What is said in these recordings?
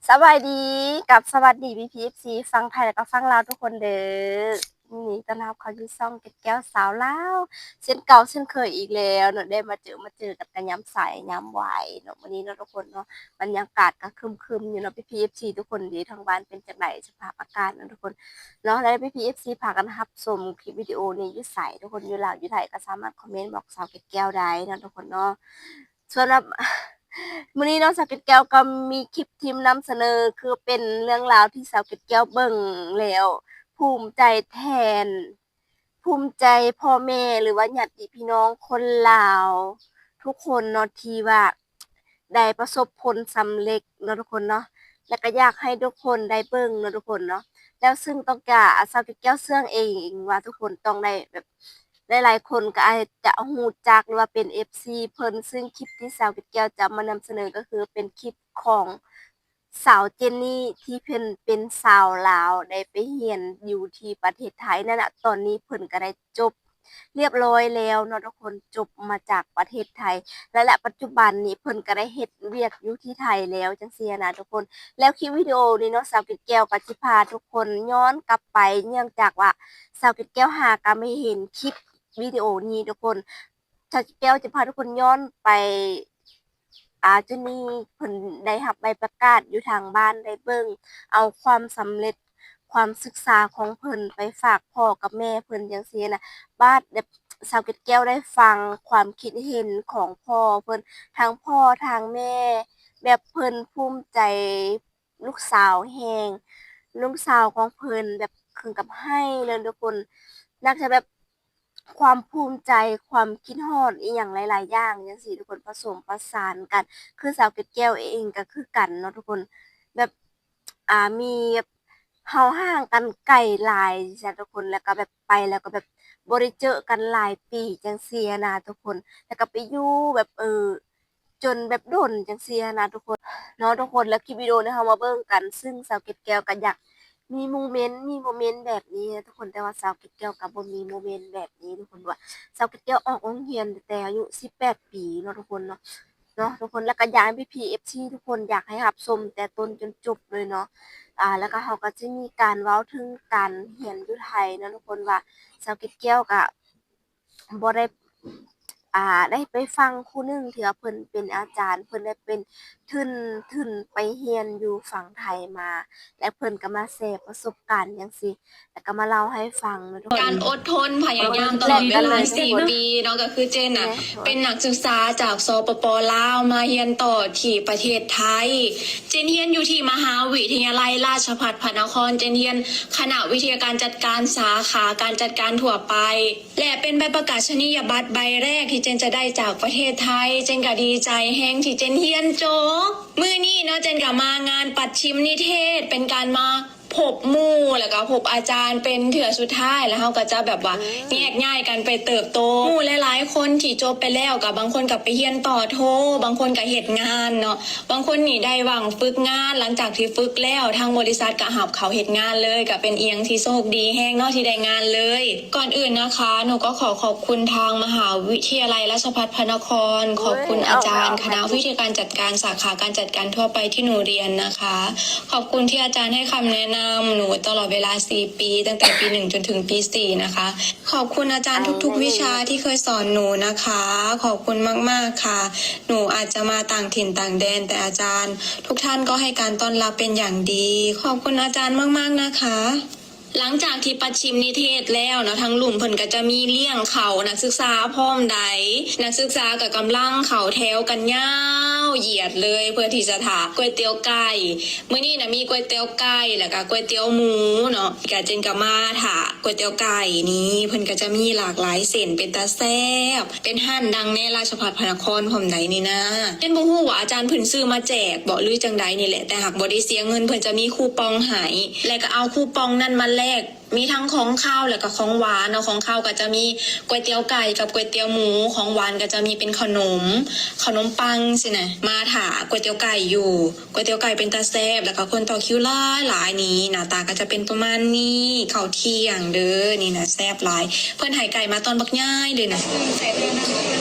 ສະບາຍດີ ກັບສະຫວັດດີ ພີ່ໆ ເອັຟຊີ ຝັ່ງໄທ ແລະກະຝັ່ງລາວທຸກຄົນເດີ. ຍິນດີຕ້ອນຮັບເຂົ້າສູ່ຊ່ອງເກັດແກ້ວສາວລາວ ເຊັ່ນເກົ່າເຊັ່ນເຄີຍອີກແລ້ວເນາະ, ໄດ້ມາເຈີມາເຈີກັນກັນຍາມສາຍຍາມວາຍເນາະ ມື້ນີ້ເນາະທຸກຄົນເນາະ. ບັນຍາກາດກະຄຶມໆ ຢູ່ເນາະ ພີ່ໆ ເອັຟຊີ ທຸກຄົນເດ ທາງບ້ານເປັນຈັ່ງໃດສະພາບອາກາດເນາະທຸກຄົນເນາະ. ແລ້ວພີ່ໆ ເອັຟຊີ ພາກັນຮັບຊົມຄລິບວິດີໂອນີ້ຢູ່ໃສ? ທຸກຄົນຢູ່ລາວຢູ່ໄທກະສາມາດຄອມເມັນບອກສາວເກັດແກ້ວໄດ້ເນາະທຸກຄົນເນາະ. ສຳລັບມື້ນີ້ເນາະ ສາວເກັດແກ້ວກໍມີຄລິບທີ່ນຳສະເໜີ ຄືເປັນເລື່ອງລາວທີ່ສາວເກັດແກ້ວເບິ່ງແລ້ວພູມໃຈແທນ ພູມໃຈພໍ່ແມ່ ຫຼືວ່າຍາດຕິພີ່ນ້ອງຄົນລາວທຸກຄົນເນາະ ທີ່ວ່າໄດ້ປະສົບຜົນສຳເລັດເນາະທຸກຄົນເນາະ ແລ້ວກໍຢາກໃຫ້ທຸກຄົນໄດ້ເບິ່ງເນາະທຸກຄົນເນາະ. ແລ້ວຊຶ່ງຕ້ອງການ ສາວເກັດແກ້ວເຊື່ອເອງວ່າທຸກຄົນຕ້ອງໄດ້ແບບ ຫຼາຍໆຄົນກໍອາດຈະຮູ້ຈັກ ຫຼືວ່າເປັນເອັຟຊີເພິ່ນ, ຊຶ່ງຄລິບທີ່ສາວເກັດແກ້ວຈະມານຳສະເໜີກໍຄືເປັນຄລິບຂອງສາວເຈນນີ່ ທີ່ເພິ່ນເປັນສາວລາວ ໄດ້ໄປຮຽນຢູ່ທີ່ປະເທດໄທນັ້ນນະ. ຕອນນີ້ເພິ່ນກໍໄດ້ຈົບຮຽບຮ້ອຍແລ້ວເນາະທຸກຄົນ, ຈົບມາຈາກປະເທດໄທ ແລະ ແລະ ປັດຈຸບັນນີ້ເພິ່ນກໍໄດ້ເຮັດວຽກຢູ່ທີ່ໄທແລ້ວ ຈັ່ງຊີ້ນະທຸກຄົນ. ແລ້ວຄລິບວິດີໂອນີ້ເນາະ ສາວເກັດແກ້ວກໍຊິພາທຸກຄົນຍ້ອນກັບໄປ ເນື່ອງຈາກວ່າສາວເກັດແກ້ວຫາກໍມາເຫັນຄລິບ ວິດີໂອນີ້ທຸກຄົນ ສາວເກັດແກ້ວຈະພາທຸກຄົນຍ້ອນໄປ ອາ ຈຸດນີ້ເພິ່ນໄດ້ຮັບໃບປະກາດຢູ່ທາງບ້ານ ໄດ້ເບິ່ງເອົາຄວາມສຳເລັດ ຄວາມສຶກສາຂອງເພິ່ນໄປຝາກພໍ່ກັບແມ່ເພິ່ນ ຈັ່ງຊີ້ນະ. ບາດແບບສາວເກັດແກ້ວໄດ້ຟັງຄວາມຄິດເຫັນຂອງພໍ່ເພິ່ນ ທັງພໍ່ທັງແມ່ ແບບເພິ່ນພູມໃຈ ລູກສາວແຮງ ລູກສາວຂອງເພິ່ນແບບເຖິງກັບໄຫ້ເລີຍທຸກຄົນ. ໜັກຈະແບບຄວາມພູມໃຈ ຄວາມຄິດຮອດອີ່ຫຍັງຫຼາຍໆຢ່າງຈັ່ງຊີ້ທຸກຄົນ ປະສົມປະສານກັນ. ຄືສາວເກັດແກ້ວເອງກໍຄືກັນເນາະທຸກຄົນ ແບບ ອ່າ ມີແບບເຮົາຫ່າງກັນໄກຫຼາຍຊີ້ນະທຸກຄົນ ແລ້ວກໍແບບໄປແລ້ວກໍແບບບໍ່ໄດ້ເຈີກັນຫຼາຍປີຈັ່ງຊີ້ນະທຸກຄົນ ແລ້ວກໍໄປຢູ່ແບບ ເອີ ຈົນແບບດົນຈັ່ງຊີ້ຫັ້ນນະທຸກຄົນເນາະທຸກຄົນ. ແລ້ວຄລິບວິດີໂອນີ້ເຮົາມາເບິ່ງກັນ ຊຶ່ງສາວເກັດແກ້ວກໍຢາກມີໂມເມັນ ມີໂມເມັນແບບນີ້ນະທຸກຄົນ ແຕ່ວ່າສາວເກັດແກ້ວກໍບໍ່ມີໂມເມັນແບບນີ້ທຸກຄົນ ວ່າສາວເກັດແກ້ວອອກໂຮງຮຽນແຕ່ອາຍຸສິບແປດປີເນາະທຸກຄົນເນາະ ເນາະທຸກຄົນ. ແລ້ວກໍຢາກໃຫ້ພີ່ໆ ເອັຟຊີ ທຸກຄົນ ຢາກໃຫ້ຮັບຊົມແຕ່ຕົ້ນຈົນຈົບເລີຍເນາະ. ອ່າ ແລ້ວກໍເຮົາກໍຈະມີການເວົ້າເຖິງການຮຽນຢູ່ໄທເນາະທຸກຄົນ ວ່າສາວເກັດແກ້ວກໍ ບໍ່ໄດ້ ອ່າ ໄດ້ໄປຟັງຄູໜຶ່ງທີ່ວ່າເພິ່ນເປັນອາຈານ ເພິ່ນໄດ້ເປັນທຶນ ທຶນໄປຮຽນຢູ່ຝັ່ງໄທມາ ແລະ ເພິ່ນກໍມາແຊປະສົບການຈັ່ງຊີ້ ແລ້ວກໍມາເລົ່າໃຫ້ຟັງເນາະທຸກຄົນ. ການອົດທົນພະຍາຍາມຕະຫຼອດເວລາສີ່ປີເນາະ ກໍຄືເຈນນະ ເປັນນັກສຶກສາຈາກ ສປປ ລາວ ມາຮຽນຕໍ່ທີ່ປະເທດໄທ. ເຈນຮຽນຢູ່ທີ່ມະຫາວິທະຍາໄລລາຊະພັດພະນະຄອນ ເຈນຮຽນຄະນະວິທະຍາການຈັດການ ສາຂາການຈັດການທົ່ວໄປ ແລະ ເປັນໃບປະກາສະນີຍະບັດໃບແລກທີ່ເຈນຈະໄດ້ຈາກປະເທດໄທ. ເຈນກໍດີໃຈແຮງທີ່ເຈນຮຽນຈົບ. ມື້ນີ້ເນາະ ເຈນກໍມາງານປັດຊິມນິເທດ ເປັນການມາພົບໝູ່ ແລ້ວກໍພົບອາຈານເປັນເທື່ອສຸດທ້າຍ ແລ້ວເຮົາກໍຈະແບບວ່າແຍກຍ້າຍກັນໄປເຕີບໂຕ. ໝູ່ຫຼາຍໆຄົນທີ່ຈົບໄປແລ້ວ ກໍບາງຄົນກໍໄປຮຽນຕໍ່ໂທ ບາງຄົນກໍເຮັດງານເນາະ. ບາງຄົນນີ້ໄດ້ຫວັງຝຶກງານ ຫຼັງຈາກທີ່ຝຶກແລ້ວ ທາງບໍລິສັດກໍຮັບເຂົ້າເຮັດງານເລີຍ ກໍເປັນອີ່ຫຍັງທີ່ໂຊກດີແຮງເນາະ ທີ່ໄດ້ງານເລີຍ. ກ່ອນອື່ນนะคะ หนูก็ขอขอบคุณทางมหาวิทยาลัยราชภัฏพระนคร ขอบคุณอาจารย์คณะวิทยาการจัดการสาขาการจัดการทั่วไปที่หนูเรียนนะคะ ขอบคุณที่อาจารย์ให้คำแนะนำหนูตลอดเวลาสี่ปี ตั้งแต่ปีหนึ่งจนถึงปีสี่นะคะ ขอบคุณอาจารย์ทุกๆวิชาที่เคยสอนหนูนะคะ ขอบคุณมากๆค่ะ หนูอาจจะมาต่างถิ่นต่างแดน แต่อาจารย์ทุกท่านก็ให้การต้อนรับเป็นอย่างดี ขอบคุณอาจารย์มากๆนะคะ. ຫຼັງຈາກທີ່ປັດຊິມນິເທດແລ້ວເນາະ ທາງລຸ່ມເພິ່ນກໍຈະມີລ້ຽງເຂົ້ານັກສຶກສາພ້ອມໃດ ນັກສຶກສາກໍກຳລັງເຂົ້າແຖວກັນຍາວຢຽດເລີຍ ເພື່ອທີ່ຈະຖ້າກ໋ວຍຕຽວໄກ່. ມື້ນີ້ນະມີກ໋ວຍຕຽວໄກ່ ແລ້ວກໍກ໋ວຍຕຽວໝູເນາະ ກະເຈນກໍມາຖ້າກ໋ວຍຕຽວໄກ່ນີ້ ເພິ່ນກໍຈະມີຫຼາກຫຼາຍເສັ້ນ ເປັນຕາແຊບ ເປັນຮ້ານດັງໃນລາຊະພັດພະນະຄອນພ້ອມໃດນີ້ນາ. ເຈນບໍ່ຮູ້ວ່າອາຈານເພິ່ນຊື້ມາແຈກບໍ ຫຼືຈັ່ງໃດນີ້ແຫຼະ ແຕ່ຫາກບໍ່ໄດ້ເສຍເງິນ ເພິ່ນຈະມີຄູປອງໃຫ້ ແລ້ວກໍເອົາຄູປອງນັ້ນມາແລກ ມີທັງຂອງຄາວ ແລ້ວກໍຂອງຫວານເນາະ. ຂອງຄາວກໍຈະມີກ໋ວຍຕຽວໄກ່ກັບກ໋ວຍຕຽວໝູ ຂອງຫວານກໍຈະມີເປັນຂະໜົມ ຂະໜົມປັງຊີ້ນະ. ມາຖ້າກ໋ວຍຕຽວໄກ່ຢູ່ ກ໋ວຍຕຽວໄກ່ເປັນຕາແຊບ ແລ້ວກໍຄົນຕໍ່ຄິວຫຼາຍໆນີ້. ໜ້າຕາກໍຈະເປັນປະມານນີ້ ເຂົ້າທ່ຽງເດີ ນີ້ນະ ແຊບຫຼາຍ. ເພິ່ນໃຫ້ໄກ່ມາຕອນບັກໃຫຍ່ເລີຍນະ. ໃສ່ເລີຍນະ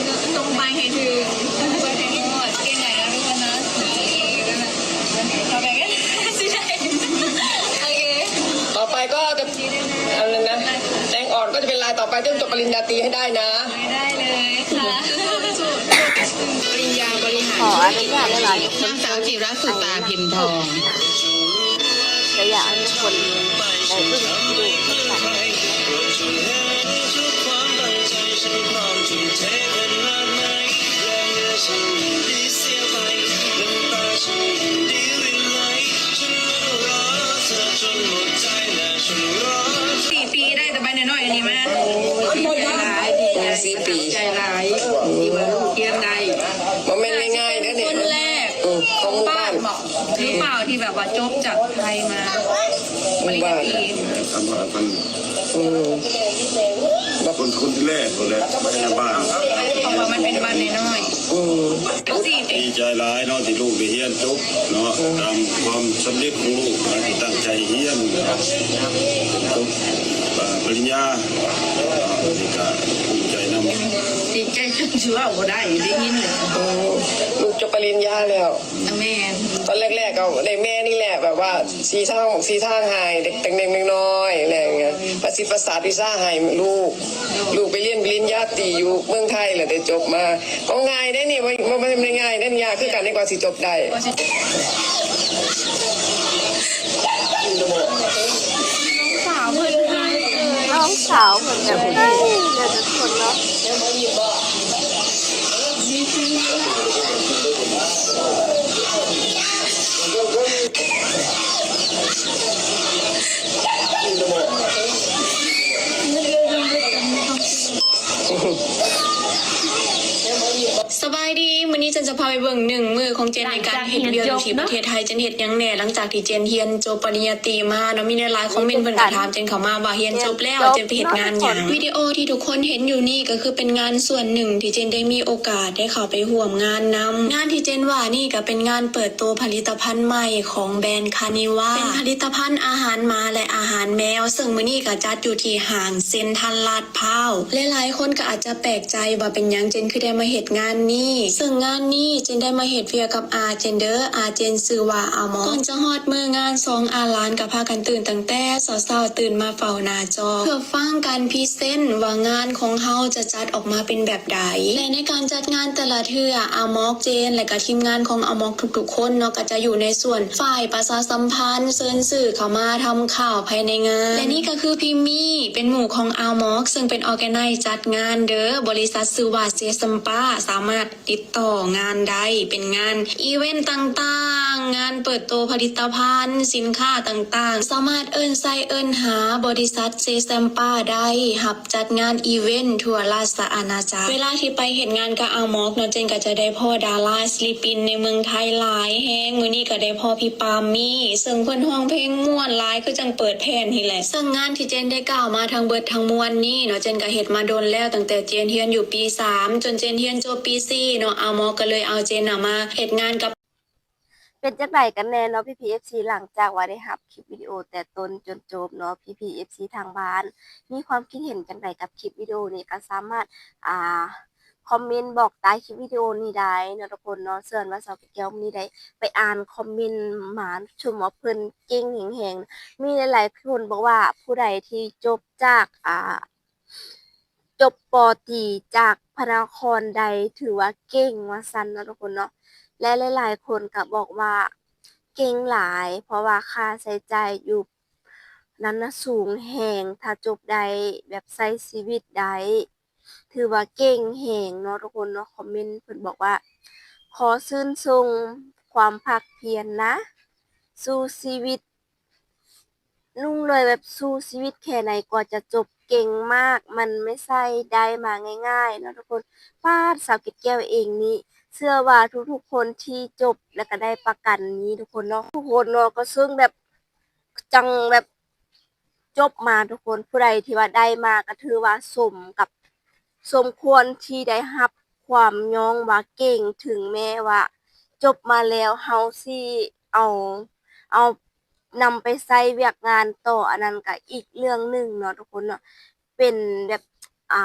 ຕົງໄປໃຫ້ເຖິງ ເກັ່ງຫຼາຍນະທຸກຄົນນະ. ເອົາໄປກັນ ต่อไปต้องจบปริญญาตรีให้ได้นะ ได้เลยค่ะ ปริญญาบริหาร ขออนุญาตหลายๆ นางสาวจิรสุตา พิมพ์ทอง จะอยากให้ทุกคนได้เบิ่งวิดีโอนี้กัน ສີ່ປີ ໄດ້ແຕ່ໃບນ້ອຍໆ ອັນນີ້ມາ. ໂອ້ຍ ດີໃຈຫຼາຍ ດີໃຈຫຼາຍ ທີ່ວ່າລູກຮຽນໄດ້. ບໍ່ແມ່ນງ່າຍໆ ເດ້ນີ້ ຄົນແລກ ເອີ ຂອງໝູ່ບ້ານ ຂອງບ້ານບໍ ຫຼືເປົ່າ ທີ່ແບບວ່າຈົບຈາກໄທມາ ປະລິນຍາຕີ. ອືມ ແບບຄົນ ຄົນແລກ ຄົນແລກໃນບ້ານ ເພາະວ່າມັນເປັນບ້ານນ້ອຍໆ. ອືມ ສີ່ປີ ດີໃຈຫຼາຍເນາະ ທີ່ລູກໄດ້ຮຽນຈົບເນາະ ອືມ ຕາມຄວາມສຳເລັດຂອງລູກນະ ທີ່ຕັ້ງໃຈຮຽນຈົບ ອາ ປະລິນຍາ ນີ້ກະພູມໃຈນຳ ດີໃຈຈົນຊິເວົ້າບໍ່ໄດ້ ໄດ້ຍິນແລ້ວ. ໂອ້ ລູກຈົບປະລິນຍາແລ້ວ. ແມ່ນ ຕອນແລກໆ ກໍໄດ້ແມ່ນີ້ແຫຼະ ແບບວ່າຊີ້ທາງ ຊີ້ທາງໃຫ້ເດັກ ເດັກນ້ອຍໆ ແລະ ປະສິດປະສາດວິຊາໃຫ້ລູກ ລູກໄປຮຽນປະລິນຍາຕີຢູ່ເມືອງໄທ ແລ້ວໄດ້ຈົບມາ. ເວົ້າງ່າຍເດ້ນີ້ ບໍ່ ບໍ່ ບໍ່ໄດ້ງ່າຍເດ້ນີ້ ຍາກຄືກັນ ກວ່າຊິຈົບໄດ້. ນ້ອງສາວເພິ່ນ ນ້ອງສາວເພິ່ນກໍໄດ້ເລີຍທຸກຄົນເນາະ. ສະບາຍດີ ມື້ນີ້ເຈນຈະພາໄປເບິ່ງໜຶ່ງມື້ຂອງເຈນໃນການເຮັດວຽກຢູ່ທີ່ປະເທດໄທ. ເຈນເຮັດຫຍັງແດ່ ຫຼັງຈາກທີ່ເຈນຮຽນຈົບປະລິນຍາຕີມາເນາະ? ມີຫຼາຍໆຄອມເມັນເພິ່ນກໍຖາມເຈນເຂົ້າມາວ່າ ຮຽນຈົບແລ້ວເຈນໄປເຮັດງານຫຍັງ? ວິດີໂອທີ່ທຸກຄົນເຫັນຢູ່ນີ້ກໍຄືເປັນງານສ່ວນໜຶ່ງທີ່ເຈນໄດ້ມີໂອກາດໄດ້ເຂົ້າໄປຮ່ວມງານນຳ. ງານທີ່ເຈນວ່ານີ້ກໍເປັນງານເປີດໂຕຜະລິດຕະພັນໃໝ່ຂອງແບຣນຄານິວາ ເປັນຜະລິດຕະພັນອາຫານໝາ ແລະ ອາຫານແມວ ເຊິ່ງມື້ນີ້ກໍຈັດຢູ່ທີ່ຫ້າງເຊັນທຣັນລາດ ພ້າວ. ຫຼາຍໆຄົນກໍອາດຈະແປກໃຈວ່າເປັນຫຍັງເຈນຄືໄດ້ມາເຮັດງານນີ້, ເຊິ່ງງານນີ້ເຈນໄດ້ມາເຮັດວຽກກັບອາເຈນເດີ, ອາເຈນຊື່ວ່າອາມອກ. ກ່ອນຈະຮອດມື້ງານ, ສອງອາຫຼານກໍພາກັນຕື່ນຕັ້ງແຕ່ເຊົ້າໆ, ຕື່ນມາເຝົ້າໜ້າຈໍເພື່ອຟັງການພຣີເຊັນວ່າງານຂອງເຮົາຈະຈັດອອກມາເປັນແບບໃດ. ແລະ ໃນການຈັດງານແຕ່ລະເທື່ອ, ອາມອກ, ເຈນ ແລະ ກໍທີມງານຂອງອາມອກທຸກໆຄົນເນາະ, ກໍຈະຢູ່ໃນສ່ວນຝ່າຍປະຊາສຳພັນ, ເຊີນຊື່ເຂົ້າມາທຳຂ່າວພາຍໃນງານ. ແລະ ນີ້ກໍຄືພິມມີ ເປັນໝູ່ຂອງອາມອກ ເຊິ່ງເປັນ organize ຈັດງານເດີ. ບໍລິສັດຊື່ວ່າເຊຊຳປາ ສາມາດຕິດຕໍ່ງານໄດ້ ເປັນງານອີເວັນຕ່າງໆ, ງານເປີດໂຕຜະລິດຕະພັນ, ສິນຄ້າຕ່າງໆ, ສາມາດເອີ້ນໃສ່ເອີ້ນຫາບໍລິສັດເຊຊຳປາໄດ້ ຮັບຈັດງານອີເວັນທົ່ວລາຊະອານາຈັກ. ເວລາທີ່ໄປເຮັດງານກັບອາມອກເນາະ, ເຈນກໍຈະໄດ້ພໍ້ດາລາ ສິລິປິນໃນເມືອງໄທຫຼາຍແຮງ. ມື້ນີ້ກໍໄດ້ພໍ້ພີ່ປາມມີ ເຊິ່ງເພິ່ນຮ້ອງເພງມ່ວນຫຼາຍ ຄືຈັ່ງເປີດແຜ່ນນີ້ແຫຼະ. ເຊິ່ງງານທີ່ເຈນໄດ້ກ່າວມາທັງເບິດທັງມວນນີ້ເນາະ, ເຈນກໍເຮັດມາດົນແລ້ວ, ຕັ້ງແຕ່ເຈນຮຽນຢູ່ປີສາມ ຈົນເຈນຮຽນຈົບປີສີ່ເນາະ, ອາມອກກໍເລີຍເອົາເຈນນະມາເຮັດງານກັບ. ເປັນຈັ່ງໃດກັນແນ່ເນາະ ພີ່ໆ ເອັຟຊີ ຫຼັງຈາກວ່າໄດ້ຮັບຄລິບວິດີໂອແຕ່ຕົ້ນຈົນຈົບເນາະ, ພີ່ໆ ເອັຟຊີ ທາງບ້ານ ມີຄວາມຄິດເຫັນຈັ່ງໃດກັບຄລິບວິດີໂອນີ້ ກໍສາມາດ ອ່າ ຄອມເມັນບອກໃຕ້ຄລິບວິດີໂອນີ້ໄດ້ເນາະທຸກຄົນເນາະ. ສ່ວນວ່າສາວແກ້ວມື້ນີ້ໄດ້ໄປອ່ານຄອມເມັນມາ ຊົມວ່າເພິ່ນເກັ່ງແຮງໆ. ມີຫຼາຍໆຄົນບອກວ່າ ຜູ້ໃດທີ່ຈົບຈາກ ອ່າ ຈົບ ປໍຕີ ຈາກພະນະຄອນໃດ ຖືວ່າເກັ່ງວ່າຊັ້ນເນາະທຸກຄົນເນາະ. ແລະ ຫຼາຍໆຄົນກໍບອກວ່າເກັ່ງຫຼາຍ ເພາະວ່າຄ່າໃຊ້ຈ່າຍຢູ່ ນັ້ນນະສູງແຮງ, ຖ້າຈົບໄດ້ແບບໃຊ້ຊີວິດໄດ້ ຖືວ່າເກັ່ງແຮງເນາະທຸກຄົນເນາະ. ຄອມເມັນເພິ່ນບອກວ່າ ຂໍຊື່ນຊົມຄວາມພາກພຽນນະ ສູ້ຊີວິດ ລຸງລວຍແບບສູ້ຊີວິດແຄ່ໃດກວ່າຈະຈົບ ເກັ່ງມາກ ມັນໄມ່ໃຊ່ໄດ້ມາງ່າຍໆເນາະທຸກຄົນ. ປາດ ສາວເກັດແກ້ວເອງນີ້ ເຊື່ອວ່າທຸກໆຄົນທີ່ຈົບ ແລ້ວກໍໄດ້ປະກັນນີ້ທຸກຄົນເນາະ ທຸກຄົນເນາະ ກໍເຊິ່ງແບບ ຈັ່ງແບບຈົບມາທຸກຄົນ, ຜູ້ໃດທີ່ວ່າໄດ້ມາກໍຖືວ່າສົມກັບ ສົມຄວນທີ່ໄດ້ຮັບຄວາມຍ້ອງວ່າເກັ່ງ, ເຖິງແມ້ວ່າຈົບມາແລ້ວເຮົາຊິເອົາ ເອົານຳໄປໃຊ້ວຽກງານຕໍ່ ອັນນັ້ນກໍອີກເລື່ອງໜຶ່ງເນາະທຸກຄົນເນາະ. ເປັນແບບ ອ່າ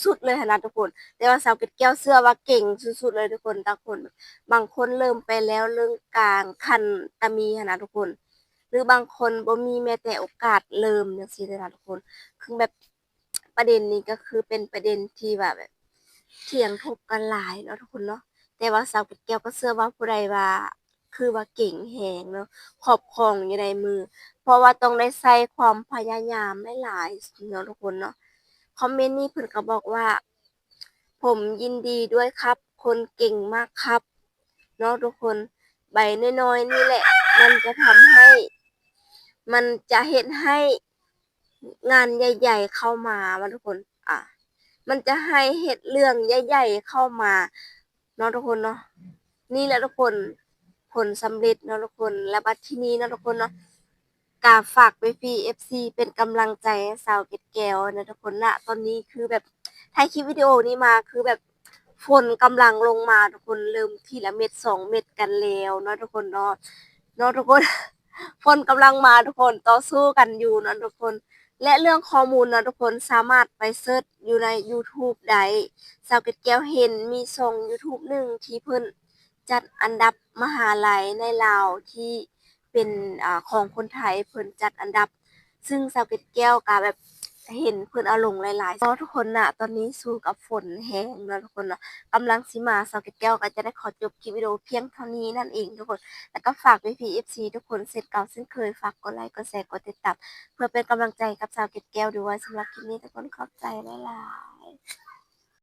ສຸດໆເລີຍຫັ້ນນະທຸກຄົນ. ແຕ່ວ່າສາວເກັດແກ້ວເຊື່ອວ່າເກັ່ງສຸດໆເລີຍທຸກຄົນ. ບາງຄົນ ບາງຄົນເລີ່ມໄປແລ້ວເລື່ອງກາງຂັ້ນຕະມີຫັ້ນນະທຸກຄົນ ຫຼືບາງຄົນບໍ່ມີແມ້ແຕ່ໂອກາດເລີ່ມຈັ່ງຊີ້ເລີຍນະທຸກຄົນ. ຄືແບບ ປະເດັນນີ້ກໍຄືເປັນປະເດັນທີ່ວ່າແບບຖຽງຖົກກັນຫຼາຍເນາະທຸກຄົນເນາະ. ແຕ່ວ່າສາວເກັດແກ້ວກໍເຊື່ອວ່າຜູ້ໃດວ່າຄືວ່າເກັ່ງແຮງເນາະ ຄອບຄອງຢູ່ໃນມື ເພາະວ່າຕ້ອງໄດ້ໃຊ້ຄວາມພະຍາຍາມຫຼາຍໆເນາະທຸກຄົນເນາະ. ຄອມເມັນນີ້ເພິ່ນກໍບອກວ່າ ຜົມຍິນດີດ້ວຍครับ คนเก่งมากครับ ເນາະທຸກຄົນ. ໃບນ້ອຍໆນີ້ແຫຼະ ມັນຈະທຳໃຫ້ ມັນຈະເຮັດໃຫ້ງານໃຫຍ່ໆເຂົ້າມາເນາະທຸກຄົນ. ອາ ມັນຈະໃຫ້ເຮັດເລື່ອງໃຫຍ່ໆເຂົ້າມາເນາະທຸກຄົນເນາະ. ນີ້ແຫຼະທຸກຄົນ ຜົນສຳເລັດເນາະທຸກຄົນ. ແລ້ວບັດທີນີ້ເນາະທຸກຄົນເນາະ ກະຝາກໄປພີ່ເອັຟຊີເປັນກຳລັງໃຈໃຫ້ສາວເກັດແກ້ວນະທຸກຄົນນະ. ຕອນນີ້ຄືແບບຖ່າຍຄລິບວິດີໂອນີ້ມາ ຄືແບບຝົນກຳລັງລົງມາທຸກຄົນ ເລີ່ມທີລະເມັດສອງເມັດກັນແລ້ວເນາະທຸກຄົນເນາະ ເນາະທຸກຄົນ. ຝົນກຳລັງມາທຸກຄົນ ຕໍ່ສູ້ກັນຢູ່ເນາະທຸກຄົນ. ແລະເລື່ອງຂໍ້ມູນເນາະທຸກຄົນ ສາມາດໄປເສີດຢູ່ໃນຢູທູບໄດ້. ສາວເກັດແກ້ວເຫັນມີຊ່ອງຢູທູບໜຶ່ງທີ່ເພິ່ນຈັດອັນດັບມະຫາໄລໃນລາວທີ່ ເປັນ ອາ ຂອງຄົນໄທເພິ່ນຈັດອັນດັບ ຊຶ່ງສາວເກັດແກ້ວກະແບບເຫັນເພິ່ນເອົາລົງຫຼາຍໆເນາະທຸກຄົນນະ. ຕອນນີ້ສູ້ກັບຝົນແຮງເນາະທຸກຄົນເນາະ ກຳລັງຊິມາ ສາວເກັດແກ້ວກໍຈະໄດ້ຂໍຈົບຄລິບວິດີໂອພຽງເທົ່ານີ້ນັ້ນເອງທຸກຄົນ. ແລ້ວກໍຝາກໄປພີ່ເອັຟຊີທຸກຄົນເຊັ່ນເກົ່າເຊັ່ນເຄີຍ ຝາກກົດໄລ ກົດແຊ ກົດຕິດຕາມ ເພື່ອເປັນກຳລັງໃຈກັບສາວເກັດແກ້ວດ້ວຍ. ສຳລັບຄລິບນີ້ທຸກຄົນຂອບໃຈຫຼາຍໆ.